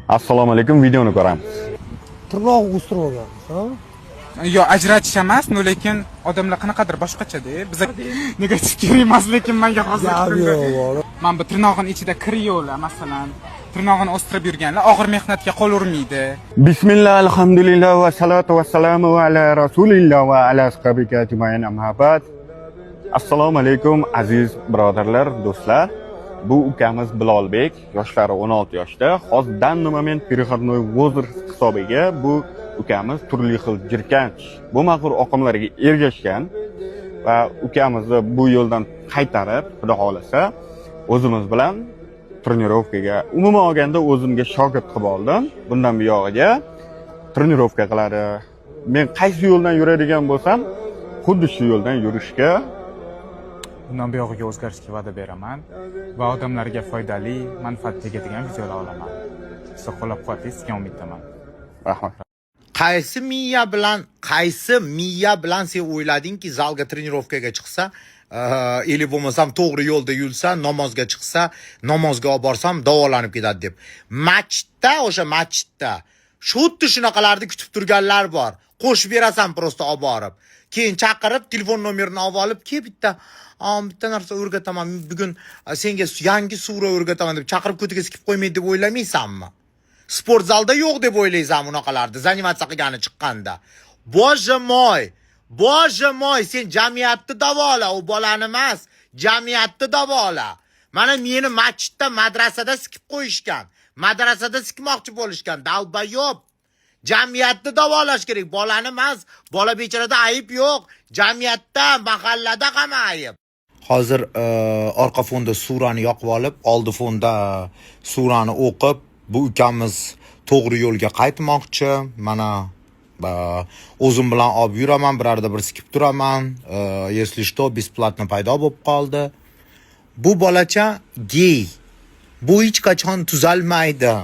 Assalomu alaykum, videoni ko'ramiz. Tirnoq o'stirib olganmiz, ha? Yo, ajratish emas, но lekin odamlar qanaqadir boshqachada. Biza negativ kerak emas, lekin menga hozir Gap yo'q, bola. Mana bu tirnog'ini ichida kir yo'qlar, masalan, tirnog'ini o'stirib yurganlar og'ir mehnatga qo'l urmaydi. Bismillah, alhamdulillah va salatu va salamu ala rasulillah va ala ashabihi ajmain, amma ba'd. Assalomu alaykum, aziz birodarlar, do'stlar. Bu ukamiz Bilolbek, yoshlari 16 yoshda. Hozir данный момент переходной возраст hisobiga bu ukamiz turli xil jirkanch, bo'lmag'ur oqimlarga ergashgan va ukamizni bu yo'ldan qaytarib, Xudo xohlasa, o'zimiz bilan trenirovkaga, umuman olganda, o'zimga shogird qilib oldim. Bundan buyog'iga trenirovka qiladi. Men qaysi yo'ldan yuradigan bo'lsam, xuddi shu yo'ldan yurishga Bundan buyog'iga o'zgarishga va'da beraman va odamlarga foydali, manfaat tegadigan videolar olaman. Sizni qo'llab-quvvatlaysiz degan umiddaman. Rahmat. Qaysi miya bilan sen o'yladingki, zalga trenirovkaga chiqsa или bo'lmasam to'g'ri yo'lda yursa, namozga chiqsa, namozga olib borsam, davolanib ketadi deb? Masjidda, o'sha masjidda xuddi shunaqalarni kutib turganlar bor. Qo'shib berasan просто olib borib, keyin chaqirib, telefon nomerini olib olib, "Kel, bitta narsa o'rgataman bugun senga, yangi sura o'rgataman", deb chaqirib, ko'tiga sikib qo'ymaydi deb o'ylamaysanmi? Sport zalda yo'q deb o'ylaysan unaqalarni заниматься qilgani chiqqanda? Боже мой, боже мой, sen jamiyatni davola, u bolani emas, jamiyatni davola. Mana meni masjidda, madrasada sikib qo'yishgan, madrasada sikmoqchi bo'lishgan, долбоёб. Jamiyatni davolash kerak, bolani emas. Bola bechorada ayb yo'q, jamiyatda, mahallada hamma ayb. Hozir orqa fonda surani yoqib olib, oldi fonda surani o'qib, bu ukamiz to'g'ri yo'lga qaytmoqchi. Mana o'zim bilan olib yuraman, birarda bir sikib turaman. Если что, бесплатно paydo bo'lib qoldi. Bu bolacha gey. Bu hech qachon tuzalmaydi.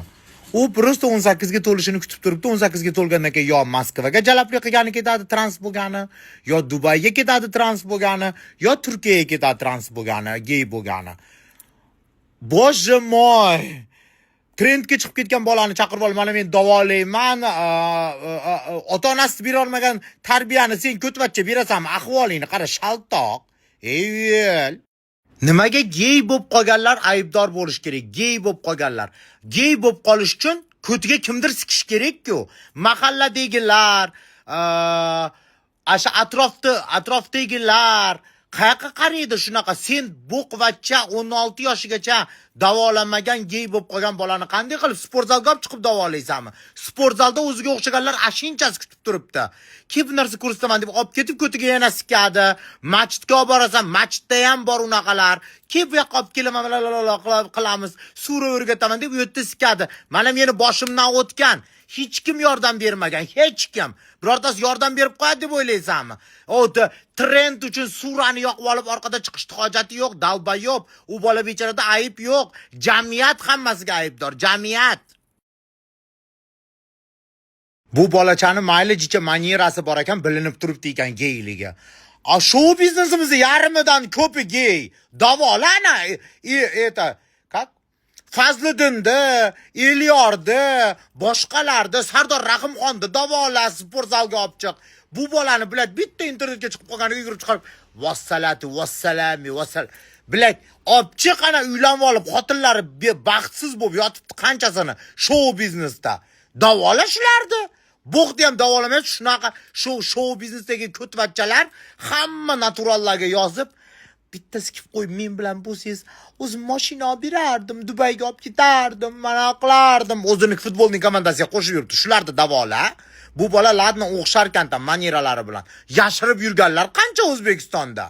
U просто 18 ga to'lishini kutib turibdi. 18 ga to'lgandan keyin yo Moskvaga jalablik qilgani ketadi trans bo'lgani, yo Dubayga ketadi trans bo'lgani, yo Turkiyaga ketadi trans bo'lgani, gey bo'lgani. Боже мой! Trendga chiqib ketgan bolani chaqirib olib, "Mana men davolayman", ota-onasi bera olmagan tarbiyani sen ko'tvachcha berasanmi? Ahvolingni qara, shaltoq. Ey, nimaga gey bo'lib qolganlar aybdor bo'lishi kerak? Gey bo'lib qolganlar. Gey bo'lib qolish uchun ko'tiga kimdir sikish kerak-ku. Mahalladagilar, asha atrofdagilar qayoqqa qaraydi shunaqa? Sen bo'qvachcha, 16 yoshigacha davolanmagan gey bo'lib qolgan bolani qanday qilib sport zalga olib chiqib davolaysanmi? Sport zalda o'ziga o'xshaganlar ashinchasi kutib turibdi. "Kelib bir narsa ko'rsataman", deb olib ketib, ko'tiga yana sikadi. Masjidga olib borasan, masjidda ham bor unaqalar. "Kelib, bu yoqqa olib kelaman, la la la la qilamiz, sura o'rgataman", deb u yerda sikadi. Mana meni boshimdan o'tgan. Hech kim yordam bermagan, hech kim. Birortasi yordam berib qo'yadi deb o'ylaysanmi? O trend uchun surani yoqib olib orqada chiqishni hojati yo'q, долбоёб. U bola bechorada ayb yo'q. Jamiyat hammasiga aybdor, jamiyat. Bu bolachani mayli jicha manierasi bor ekan, bilinib turibdi ekan geyligi. A shou biznesimizni yarmidan ko'pi gey. Davolana, это как? Fazliddinni, Elyorni, boshqalarni, Sardor Rahimxonni davola, sport zalga olib chiq. Bu bolani, блядь, bitta internetga chiqib qolganiga yugurib chiqarib, vassalatu vassalami vassal. Блядь, olib chiq ana, uylanib olib, xotinlari baxtsiz bo'lib yotibdi qanchasini shou biznesda. Davola shularni. Bo'xni ham davolamaydi shunaqa shu shou biznesdagi ko'tvachchalar. Hamma naturallarga yozib, "Bitta sikib qo'yib, men bilan bo'lsangiz, o'zim mashina olib berardim, Dubayga olib ketardim, mana qilardim", o'zini futbolning komandasiga qo'shib yuribdi. Shularni davola. Bu bola, ладно, o'xsharkan там maneralari bilan. Yashirib yurganlar qancha O'zbekistonda?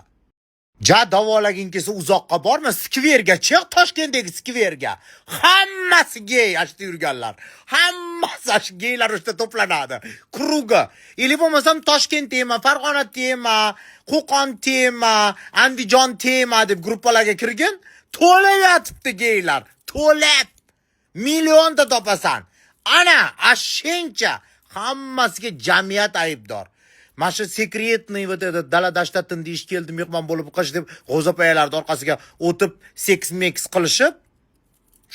Ja davolaging kelsa, uzoqqa borma, skverga chiq, Toshkentdagi skverga. Hammasi gey, ashta yurganlar. Hammasi shu geylar o'shda to'planadi. Круг i. Или bo'lmasam Toshkent tema, Farg'ona tema, Qo'qon tema, Andijon tema deb gruppalarga kirgin, to'lib yotibdi geylar. To'lib. Millionta topasan. Ana, ashencha hammasiga jamiyat aybdor. Mana shu секретный, вот этот dala dashtda tindish keldi mehmon bo'lib qish deb g'o'zapoyalarni orqasiga o'tib seks meks qilishib,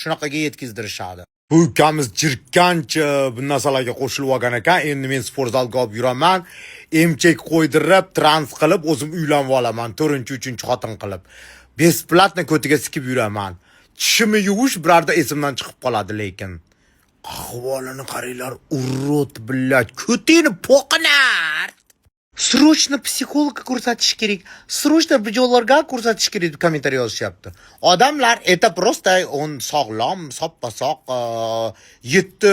shunaqaga yetkazdirishadi. Bu ukamiz jirkancha bu narsalarga qo'shilib olgan ekan. Endi men sport zalga olib yuraman. Emchak qo'ydirib, trans qilib o'zim uylanib olaman. 4-3 xotin qilib. Бесплатно ko'tiga sikib yuraman. Tishimni yuvish birorta esimdan chiqib qoladi lekin. Ahvolini qaranglar, урод, блядь, ko'tingni po'qinar. Срочно psixologga ko'rsatish kerak. Срочно bijolarga ko'rsatish kerak deb kommentariy yozishyapti. Odamlar, это просто он sog'lom, soppa-sog', yetti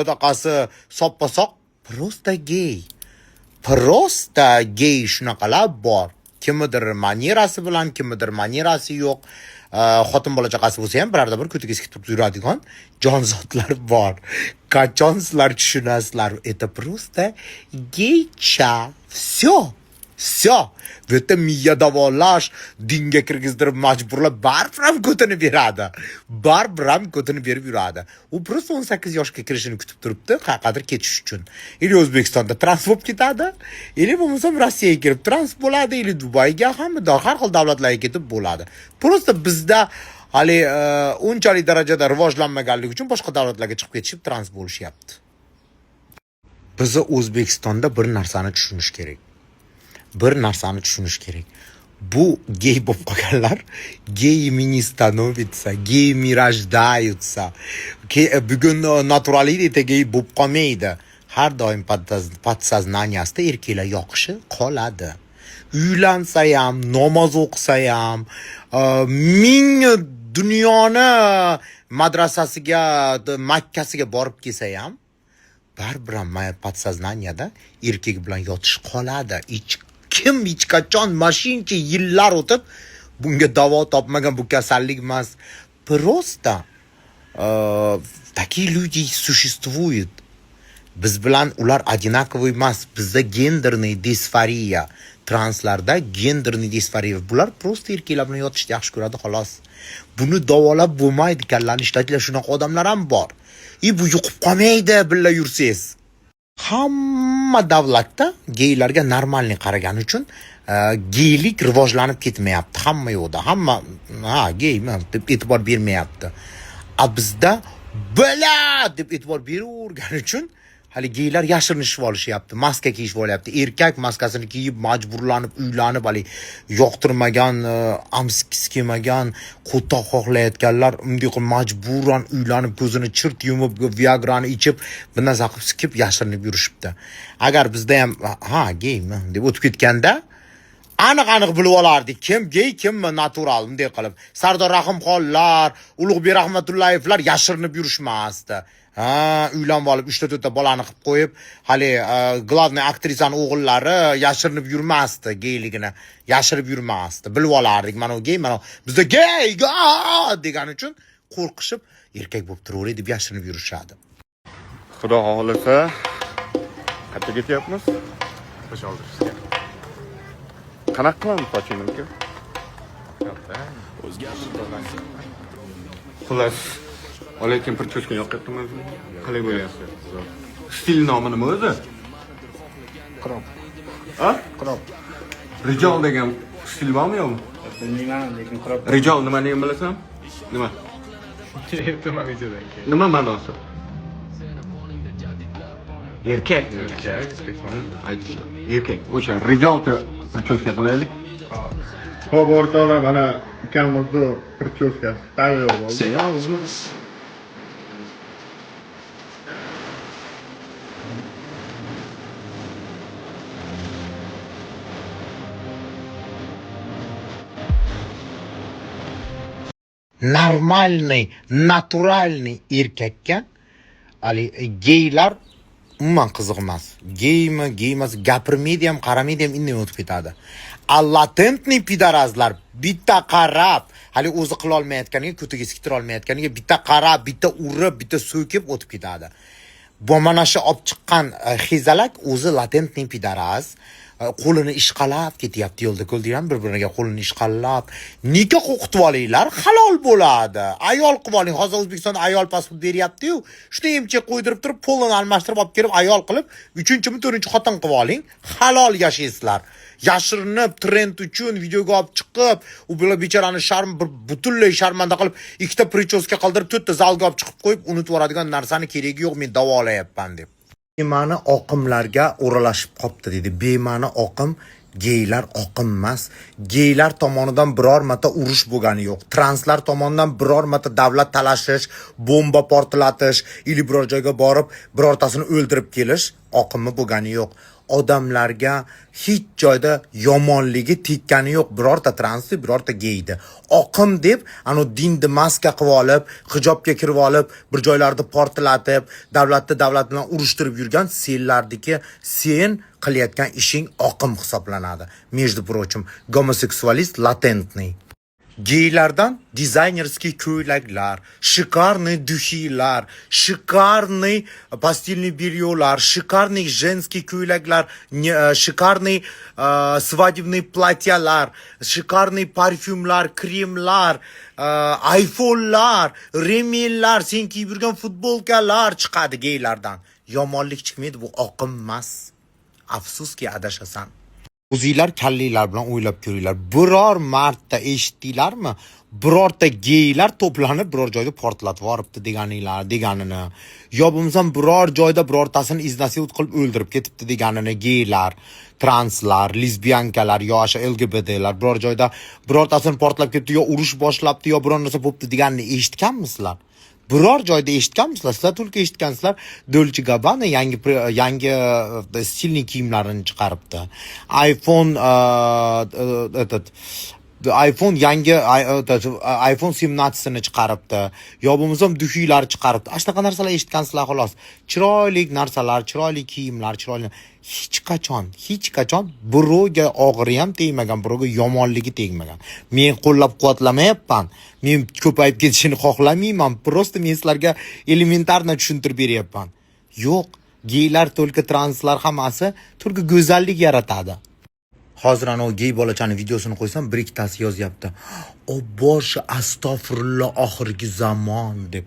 otaqasi soppa-sog', просто gey. Просто gey, shunaqalar bor. Kimnidir manerasi bilan, kimnidir manerasi yo'q. Xotin bola chaqasi bo'lsa ham birorta bir ko'tiga sikib turib yuradigan jonzotlar bor. Qachon sizlar tushunasizlar? Это просто geycha. Все. Все. Bu yerda miya davolash, dinga kirgizdirib majburlab baribir ham ko'tini beradi. Baribir ham ko'tini berib yuradi. U просто 18 yoshga kirishini kutib turibdi, qayerqadir ketish uchun. Или O'zbekistonda trans bo'lib ketadi, или bo'lmasam Rossiyaga kirib trans bo'ladi, или Dubayga, hamma har xil davlatlarga ketib bo'ladi. Просто bizda hali unchalik darajada rivojlanmaganligi uchun boshqa davlatlarga chiqib ketishib trans bo'lishyapti. Bizni O'zbekistonda bir narsani tushunish kerak. Bir narsani tushunish kerak. Bu gey bo'lib qolganlar геями не становится, геями рождаются. Bugun naturallik, ertaga gey bo'lib qolmaydi. Har doim подсознания sida erkaklar yoqishi qoladi. Uylansa ham, namoz o'qisa ham, ming dunyoni madrasasiga, Makkasiga borib kelsa ham, baribir ham подсознания da erkak bilan yotish qoladi. Hech kim hech qachon mashincha yillar o'tib bunga davo topmagan, bu kasallik emas. Просто такие люди существуют. Biz bilan ular одинаковый emas. Bizda гендерный disforiya. Translarda гендерный disforiya. Bular просто erkaklar bilan yotishni yaxshi ko'radi, xolos. Buni davolab bo'lmaydi, kallani ishlatinglar, shunaqa odamlar ham bor. И bu yuqib qolmaydi birga yursangiz. Hamma davlatda geylarga нормальный qaragani uchun geylik rivojlanib ketmayapti hamma yoqda. Hamma ha geymi deb e'tibor bermayapti. A bizda bila deb e'tibor beravergani uchun hali geylar yashirinishib olishyapti, maska kiyishib olyapti. Erkak maskasini kiyib majburlanib uylanib, hali yoqtirmagan, amskisi kelmagan, qo'toq xohlayotganlar unday qilib majburan uylanib, ko'zini chirt yumib, viagrani ichib, bir narsa qilib sikib yashirinib yurishibdi. Agar bizda ham ha geymi deb o'tib ketganda aniq aniq bilib olardik kim gey, kim natural bunday qilib. Sardor Rahimxonlar, Ulug'bek Rahmatullayevlar yashirinib yurishmasdi. Ha, uylanib olib uchta to'rtta bolani qilib qo'yib, hali главный aktrisani o'g'illari yashirinib yurmasdi, geyligini yashirib yurmasdi. Bilib olardik, mana u gey, mana bizda gey degani uchun qo'rqishib erkak bo'lib turaveray deb yashirinib yurishadi. Xudo xohlasa, qayerga ketyapmiz? Soch oldirishga. Qanaqa qilamiz sochingni, aka? Katta. Xullas, olayotgan причёска yoqyaptimi o'zingga? Qalay bo'lyapti? Stil nomi nima o'zi? Crop. A? Crop. Rijol degan stil bormi, yo'qmi? Bilmayman, lekin crop. Rijol nimaligini bilasan? Nima? Aytaman videodan keyin. Nima ma'nosi? Erkak. Erkak. Aytishdi. Erkak. O'sha rijolcha причёска qilaylik. Xo'p, o'rtoqlar, mana ukamizni причёска si tayyor bo'ldi. Нормальный, натуральный erkakka hali geylar umuman qiziq emas. Geymi, gey emas, gapirmaydi ham, qaramaydi ham, indamay o'tib ketadi. A латентный пидарас lar bitta qarab, hali o'zi qila olmayotganiga, ko'tiga siktira olmayotganiga bitta qarab, bitta urib, bitta so'kib o'tib ketadi. Bu mana shu olib chiqqan xezalak o'zi латентный пидарас. Qo'lini ishqalab ketyapti yo'lda, ko'rdinglarmi, bir biriga qo'lini ishqalab. Nikoh o'qitib olinglar, halol bo'ladi. Ayol qilib oling. Hozir O'zbekistonda ayol pasport beryapti-yu. Shuni emchak qo'ydirib turib, пол ini almashtirib olib kelib, ayol qilib, uchinchimi, to'rtinchi xotin qilib oling. Halol yashaysizlar. Yashirinib, trend uchun videoga olib chiqib, u bilan bechorani sharm bir butunlay sharmanda qilib, ikkita причёска qildirib, to'rtta zalga olib chiqib qo'yib, unutib yuboradigan narsani keragi yo'q, men davolayapman deb. Bema'ni oqimlarga o'ralashib qolibdi deydi. Bema'ni oqim geylar oqim emas. Geylar tomonidan biror marta urush bo'lgani yo'q. Translar tomonidan biror marta davlat talashish, bomba portlatish или biror joyga borib birortasini o'ldirib kelish oqimi bo'lgani yo'q. Odamlarga hech joyda yomonligi tekkani yo'q birorta transni, birorta geyni. Oqim deb anu dinni maska qilib olib, hijobga kirib olib, bir joylarda portlatib, davlatni davlat bilan urushtirib yurgan senlarniki, sen qilayotgan ishing oqim hisoblanadi. Между прочим, гомосексуалист латентный. Geylardan дизайнерский ko'ylaklar, шикарный духи lar, шикарный постельный бельё lar, шикарный женский ko'ylaklar, шикарный свадебный платья lar, шикарный parfyumlar, kremlar, iPhone'lar, ремень lar, sen kiyib yurgan futbolkalar chiqadi geylardan. Yomonlik chiqmaydi, bu oqim emas. Afsuski, adashasan. O'zinglar kallanglar bilan o'ylab ko'ringlar. Biror marta eshitdinglarmi? Birorta geylar to'planib biror joyda portlatib yuboribdi deganinglar, deganini. Yo bo'lmasam biror joyda birortasini изнасиловать qilib o'ldirib ketibdi deganini geylar, translar, лесбиянка lar yo o'sha LGBTlar biror joyda birortasini portlab ketdi yo urush boshlabdi yo biror narsa bo'libdi deganini eshitganmisizlar? Biror joyda eshitganmisizlar? Sizlar только eshitgansizlar, Dolce Gabbana yangi стильный kiyimlarini chiqaribdi. iPhone этот iPhone yangi этот, iPhone 17-sini chiqaribdi. Yo bo'lmasam духи lar chiqaribdi. Ana shunaqa narsalar eshitgansizlar xolos. Chiroyli narsalar, chiroyli kiyimlar, chiroyli hech qachon, hech qachon birovga og'iri ham tegmagan, birovga yomonligi tegmagan. Men qo'llab-quvvatlamayapman. Men ko'payib ketishini xohlamayman. Просто men sizlarga элементарно tushuntirib beryapman. Yo'q, geylar, только translar hammasi только go'zallik yaratadi. Hozir anavi gey bolachani videosini qo'ysam, bir ikkitasi yozyapti. "O боже, astag'firulloh, oxirgi zamon" deb.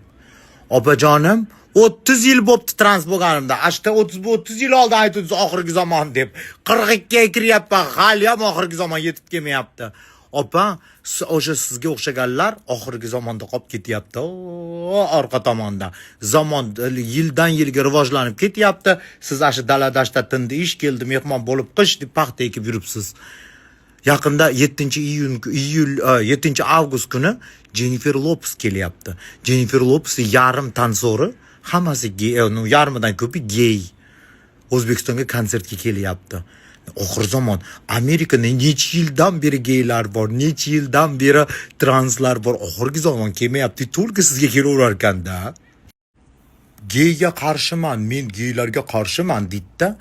Opajonim, 30 yil bo'pti trans bo'lganimda. Ashta 30 30 yil oldin aytdingiz oxirgi zamon deb. 42 ga kiryapman, hali ham oxirgi zamon yetib kelmayapti. Opa, o'sha sizga o'xshaganlar oxirgi zamonda qolib ketyapti. O, orqa tomonda. Zamon yildan yilga rivojlanib ketyapti. Siz ashu dala dashtda tindi ish keldi, mehmon bo'lib qish deb paxta ekib yuribsiz. Yaqinda 7 iyun iyul 7 avgust kuni Jennifer Lopez kelyapti. Jennifer Lopez yarim танцор i hammasi gey, ну, yarmidan ko'pi gey. O'zbekistonga konsertga kelyapti. Oxir zamon Amerikada necha yildan beri geylar bor, necha yildan beri translar bor. Oxirgi zamon kelmayapti, только sizga kelaverar ekanda. Geyga qarshiman, men geylarga qarshiman deydida,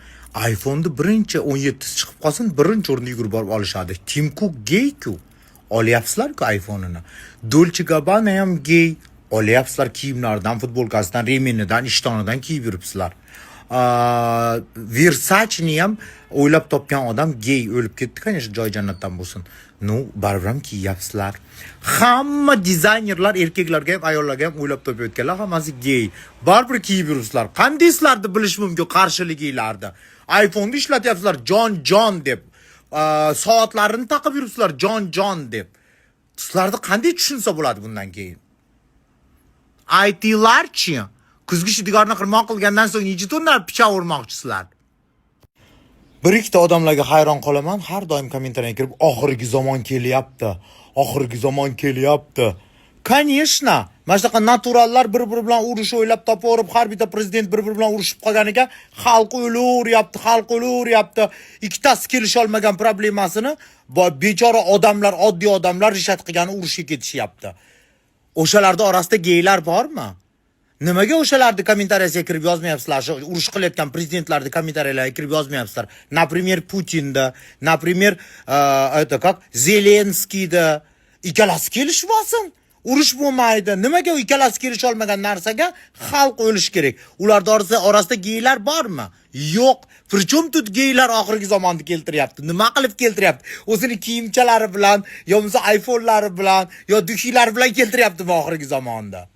iPhone'ni birinchi 17si chiqib qolsin, birinchi o'rinda yugurib borib olishadi. Tim Cook gey-ku. Olyapsizlar-ku iPhone'ini. Dolce Gabbana ham gey. Olyapsizlar kiyimlaridan, futbolkasidan, ремень idan, ishtonidan kiyib yuribsizlar. Versacheni ham o'ylab topgan odam gey, o'lib ketdi, конечно, joy jannatdan bo'lsin. Ну, baribir ham kiyyapsizlar. Hamma dizaynerlar erkaklarga ham, ayollarga ham o'ylab topayotganlar hammasi gey. Baribir kiyib yuribsizlar. Qanday sizlarni bilish mumkin qarshiliginglarni? iPhone'ni ishlatyapsizlar jon jon deb. Soatlarini taqib yuribsizlar jon jon deb. Sizlarni qanday tushunsa bo'ladi bundan keyin? ITlarchi? Kuzgi shudgorni xirmon qilgandan so'ng necha tonna pichoq urmoqchisizlar? Bir ikkita odamlarga hayron qolaman, har doim kommentariyaga kirib oxirgi zamon kelyapti, oxirgi zamon kelyapti. Конечно, mana shunaqa naturallar bir-biri bilan urush o'ylab topaverib, har bitta prezident bir-biri bilan urushib qolganiga xalq o'laveryapti, xalq o'laveryapti. Ikkitasi kelisha olmagan problemasini bechora odamlar, oddiy odamlar решать qilgani urushga ketishyapti. O'shalarda orasida geylar bormi? Nimaga o'shalarni kommentariyasiga kirib yozmayapsizlar? Shu urush qilayotgan prezidentlarni kommentariyalariga kirib yozmayapsizlar. Например, Putinda, например, это как Zelenskiyda ikkalasi kelishib olsin. Urush bo'lmaydi. Nimaga u ikkalasi kelisha olmagan narsaga xalq o'lishi kerak? Ularning orasida geylar bormi? Yo'q. Причем тут geylar oxirgi zamonni keltiryapti? Nima qilib keltiryapti? O'zini kiyimchalari bilan, yo bo'lmasa iPhone'lari bilan, yo духи lari bilan keltiryaptimi oxirgi zamonda?